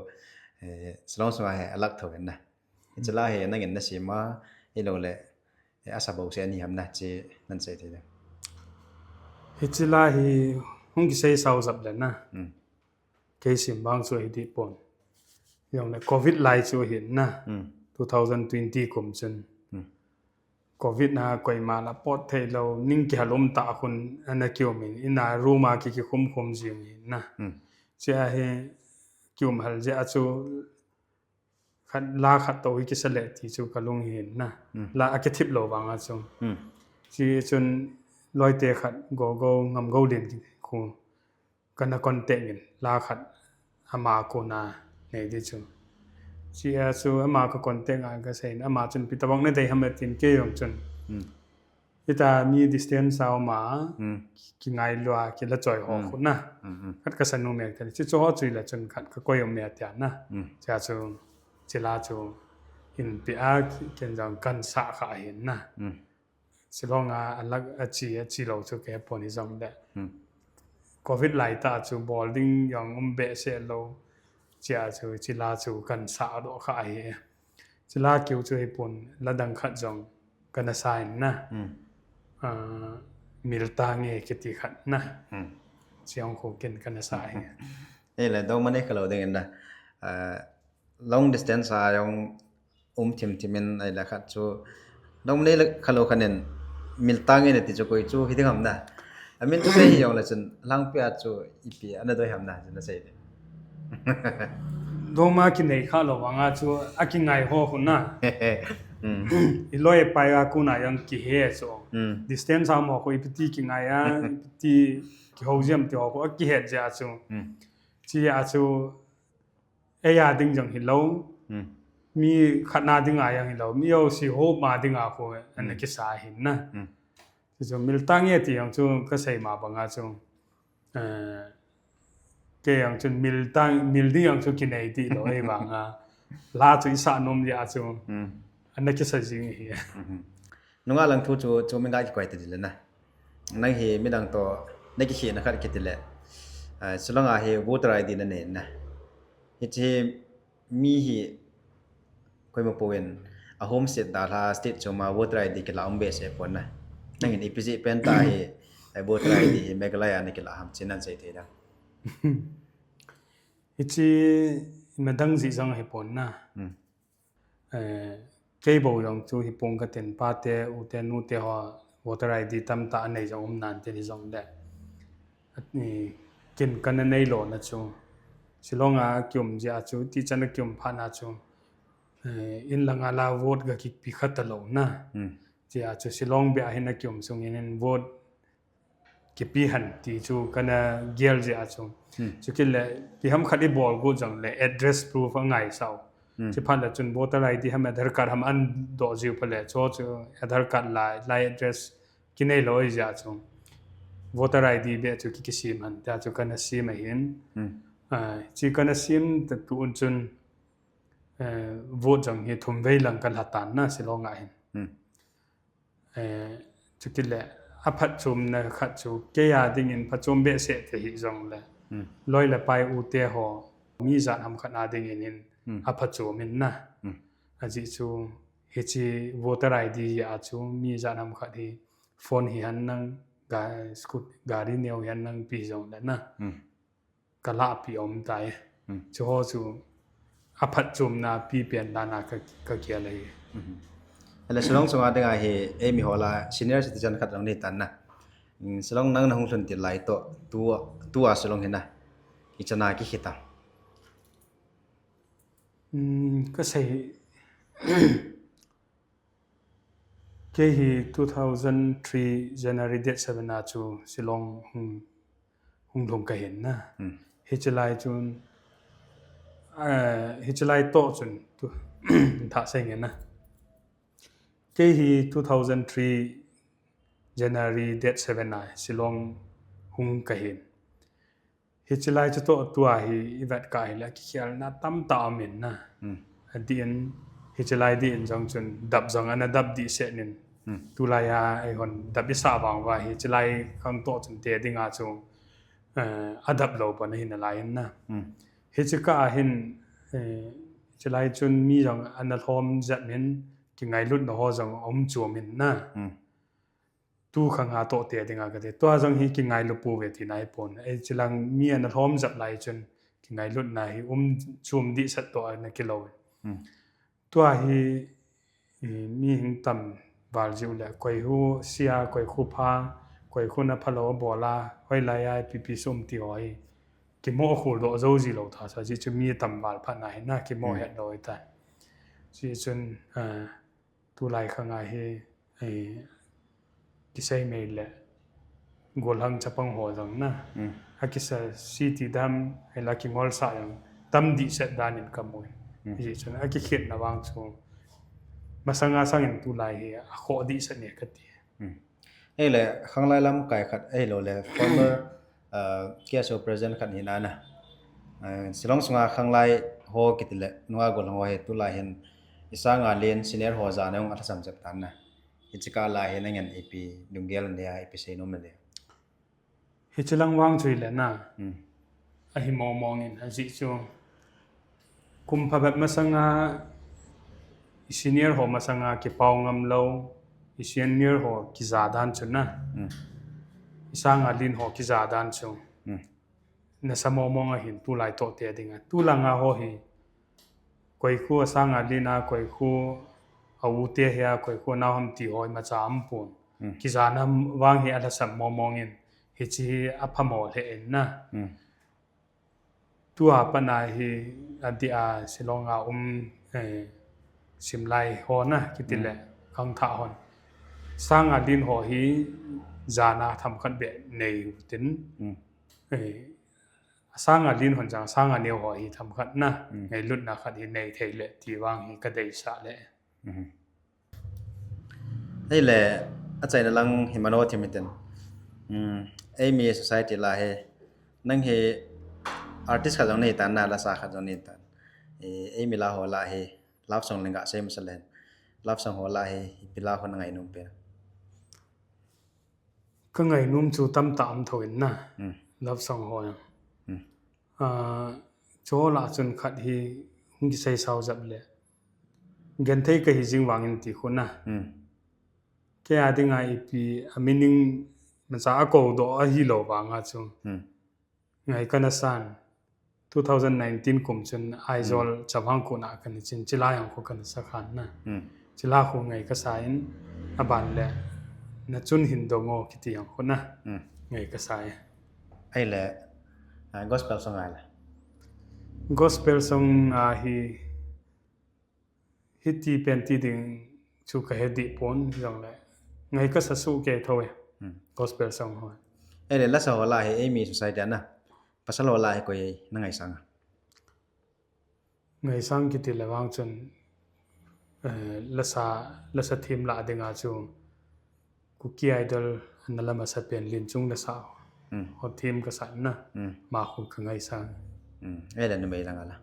eh, Shillong sunga hi alah thou hin na. Hmm. Hiche la hi nangin nasem a, hilou le, eh, asa bou se ani ham na, chu nan sei thei dem? Hiche la hi hung kisei sao jap le na. Hmm. Kei sem vang chu hiti pon. Jongle covid lai chu hin na. Hmm. Two thousand twenty kum chun. Hmm. Covid na koima la pot thei lou, ning kihal um tah khun ana kium in, ina room a ki, kikhum khum jing hin na. Hmm. Chea hi kium hal jeh a chu khat la khat tou hi kisa le ti chu kalung hin na. Hmm. La akithip lou vang a chu. Hmm. Chuchun loite khat Gogo, Ngamgou Lien khu kana contact in, la khat ama kona nei di chu. Chea chu ama ka contact a kasei in, ama chun ipi tabang nadei ham atin kei jong chun. Hmm. Hita mi distance a um a, hmm, kingailua, kila choi ho, hmm, khu na. Hmm, hmm. Khat kasa nom e tia. Chuche ho chu hile chun khat kakoi um e tia na. Hmm. Chea chu, hiche la chu hin pe a, ken jong kana sah kha hin na. Hmm. Shillong a, alah a che, ache lou chu kahe pon hijongle. Hmm. Covid lai tah chu bol ding jong um behseh lou. Chea chu, hiche la chu kana sah doh kha ahi. Hiche la keu chu hipon, la dang khat jong kana sa in na. Hmm. Ah, Mil Tange kiti khat na. Hmm. Hiche jong khu ken kana sa ahi. Ei le, dongma nei khalou dingin na. Ah, long distance a jong um thim thim in ahile khat chu, long nei le khalou khat in miltang in ati chu koi chu hiding ham na. Amin chu sei hijong le chun langpi a chu ipi ana doi ham na, chu na sei le. Doma kinei kha lou vanga chu akingai ho khu na. Hmm. I loi pai a kuna jong kihe chu. Hmm. Distance a mo khu ipiti kingai a, ipiti kihou jia em ti ho khu akihet jia chu. Hmm. Chi a chu, ei a ding jong hilou. Hmm. Mi khat na ding a jong hilou. Mi jouse hop ma ding a khu ana kisa hin na. Hmm. Chu chu miltang e ti jong chu kasei ma banga chu. Eh, kei jong chun miltang, mil ding jong chu kinei ti lou, ei vanga. La chu isa nom jia chu. Hmm. Ana kisa jing hi. Hmm. Nunga lang thu chu, chu mi ngai kikoi ti le na. Nang hi midang to, na kikhehna khat kiti le. Ah, Shillong a hi voter I D na nei na. Hiche mi hi koima pou in a home state dalha state chom a voter I D kila um behseh pon na. Nangin ipi jeh pen ta hi, eh, voter I D hi Meghalaya na kila ham chin nan sei thei dam. Hiche madang jeh jong hi pon na. Hmm. Eh, kei bou jong chu hi pon katin, pate, ute, nute ho voter I D tamtah anei jong um nan tin hijong le. Kin kana nei lou na chu. Shillong a kium jia chu, tichan a kium phat na chu. Eh, in langa la vote ga kipe kha talou na. Hmm. Jia chu Shillong beh a hin a kium sung in, in vote kipe hen ti chu kana gel jia chu. Hmm. Chukit le, ipi ham khat i bol got jong le address proof angaisau. Hmm. Chuphat le chun voter I D ham Aadhaar card ham adoh jiu phat le chu chu Aadhaar card lai, lai address kinei lou jia chu. Voter I D beh chu ki, kisem hen tia chu kana sem ahin. Hmm. Ah, chi kana sem ta tu un chun, eh, vote jong hi thum vei lang kalha tan na Shillong a hin. Hmm. Eh, chukit le, aphatchomna khat chu, kei a dingin phatchom behseh te hijong le. Hmm. Loi le pai ute ho, mi ijat ham khat a dingin in, hmm, aphatchom in na. Hmm. Ajeh chu, hiche voter I D a chu, mi ijat ham khat hi, phone hi hen lang, ga, scoot, gari neo hi hen lang ipi jong le na. Hmm. Kalahpi um tai. Hmm. Chu ho chu aphatchomna pipen dan a ka, ka gel ahi. Hmm. Ahile Shillong sunga dinga hi, eimi ho lah a senior citizen khat jong nei tan na. Hmm, Shillong nang na hung lhun til lai toh, tu, tua Shillong hi na. Ichan a kikhel tam. Hmm, kasei Kei hi two thousand three January date seven a chu Shillong hung, hung lhung kahin na. Hmm. Hiche lai chun, eh, hiche lai toh chun, tu, thah sei nge na. Kei hi two thousand three January date seven a Shillong hung kahin. Hiche lai chu toh tua hi i vet kah hile kikhelna tamtah um in na. Hmm. Adih in, hiche lai dih in jong chun dap jong ana dap dih seh in. Hmm. Tulai a eihon dap i sah vang uva hiche lai khang toh chun te dinga chu, eh, adap lou pon ahi nalai in na. Hmm. Hiche kah a hin, eh, hiche lai chun mi jong ana lhom jep in kingailutna ho jong um chom in na. Hmm. Tu khang a toh te dinga kati. Tua jong hi kingailu pouve tina ahipon. Ei, hiche lang mi ana lhom jep lai chun kingailutna hi um chom dih sat toh ana kilou. Hmm. Tua hi, i, mi hing tam val jiu le, koi khu sia, koi khu pha, koi khu na phalou bol a, hoilai a ipi ipi sum ti ho hi. Kimo khol doh jou ji lou tha sa, ajeh chu mi tam val phat na hi na, kimo, hmm, het lou ta. Ajeh chun, ah, Tulai khang a hi, eh, kisei mai le, gollhang chapang ho jong na. Mm. Akisa city dam, ahila kingol sa jong, tam dih set dan in kamu. Mm. Hijeh chun, akikhetna vang chu, masang a sang in tulai hi, akhoh dih set ne kati. Mm. Ahile, khanglai lamkai khat, ahilou le, former, uh, K S O president khat hina na. Uh, Shillong sunga khanglai ho kiti le, nunga gollhang ho hi tulai hin, i sanga len senior ho jana hung alhasam jep tan na. Hiche kah lai hin nangin ipi lunggel nanei a, ipi seinom nanei a. Hiche lang vang chu hile na. Hmm. Ahi mong mong in, ajeh chu. Kum phabep masanga, i senior ho masanga kipao ngam lou, i senior ho kija dan chu na. Hmm. I sanga len ho kija dan chu. Hmm. Nasa mong mong ahin tulai toh te dinga. Tulanga ho hi, Koikhu a sanga lin a, koikhu a u te hi a, koikhu a nau ham ti ho imacha aum pon. Hmm. Kijana vang hi alhasam momong in, hichi hi aphamo lheh in na. Hmm. Tua pat na hi adeh a Shillong a um, eh, simlai ho na kiti le, hmm, khangthah hon. Sanga lin ho hi jana themkhat beh nei u tin. Hmm. Eh, sanga lin hon jong sanga neo ho hi themkhat na, hmm, ngailutna khat hi nei thei le ti vang hi kadeisah le. Hmm. Ahile, achaina lang hi mano thim hitin. Hmm, eimi society lah hi, nang hi artist khat jong nahi tan na, lasa khat jong nahi tan. Eh, eimi lah ho lah hi, love song leng gasei masa leng. Love song ho lah hi, ipi lah ho nangainom pen? Kangainom chu tamtah um thou in na. Hmm. Love song ho jong. Hmm. Ah, chu lah chun khat hi hung kisei sao jep le. Genthei kahi jing vangin ti khu na. Hmm. Kei a dinga ipi, a meaning macha a kou doh ahi lou vanga chu. Hmm. Ngai kana san. Two thousand nineteen kum chun Aizawl, hmm, Chavang Kut na kana chin, chilai jong khu kana sa khan na. Hmm. Chilai khu ngai kasa in, aban le, na chun hin dong o kiti jong khu na. Hmm. Ngai kasa e. Ahile, ah, gospel song ahile. Gospel song a hi, hiti pen ti ding chu kahe dih pon jong le. Ngai kasa suh kei thou e. Hmm. Gospel song ho. Ahile lasa ho lah hi eimi society a na. Pasal ho lah hi koi nangaisang a? Ngaisang kiti le vang chun, eh, lasa, lasa thim lah dinga chu Kuki Idol ana la masa pen Linchung lasa. Hmm. Ho thim kasa na. Hmm. Ma khu kangaisang. Hmm. Ahile numei langa lah.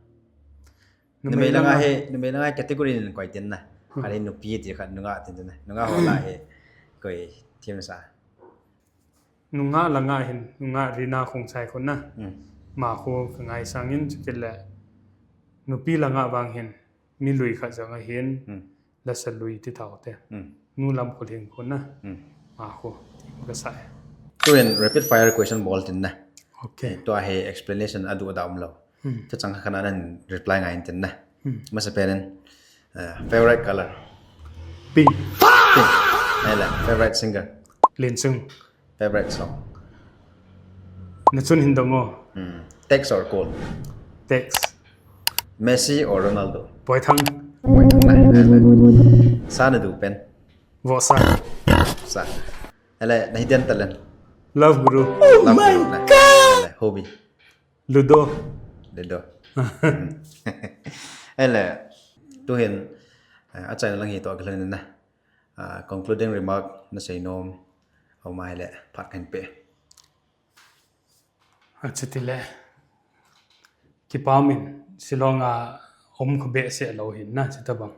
Numei langa hi, numei langa category nin koi tin na. Hmm. Khat hi nupi ti khat nungah tin na. Nungah ho lah hi koi thim sa? Nungah langa hin, nungah Rina Khongsai khu na. Hmm. Ma khu kangaisang in chukit le. Nupi langa vang hin, mi lui khat jong ahin, hmm, lasa lui ti tau te. Hmm. Nu Lamkholing khu na. Hmm. Ma khu, kasa e. Tuin rapid fire question bol tin na. Okay. Tua hi explanation aduh adah umlou. Hmm. Chachang khat khat nan reply ngai in tin na. Hmm. Masa pen in, eh, favorite color? Pink. Pink. Ahile, favorite singer? Linchung. Favorite song? Na chun hin dong o. Hmm. Text or call? Text. Messi or Ronaldo? Boithang. Boithang lah. Ahile. Sa nadu pen? Vohsa. Sa. Ahile, na hidden talent? Love Guru. Oh my God! Ahile, hobby? Ludo. Ludo. Hmm. Ahile, tuhin, eh, achaina lang hi toh kilhon in na. Ah, concluding remark nasei nom aum ahile phat kahin pe. Achuti le, kipah in Shillong a um kha behseh lou hin na, chuti tabang.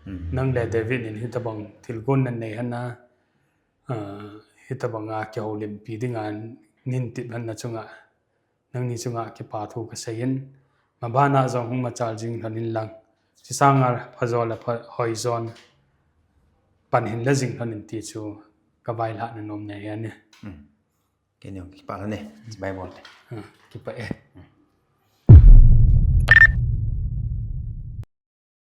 Hmm. Nang le David in hitabang thilgon nanei hon a, ah, hitabang a kihoulimpi dinga nin tip hon na chunga. Nangni chunga kipa thu kasei in, mabana jong hung machal jing lhon in lang. Chisanga phajo le pha-, hoijon pan hin la jing lhon in ti chu kavailhahna nom nei ahi. Hmm. Keini jong kipa lhon e. Chibai bol le. Hmm, kipa e.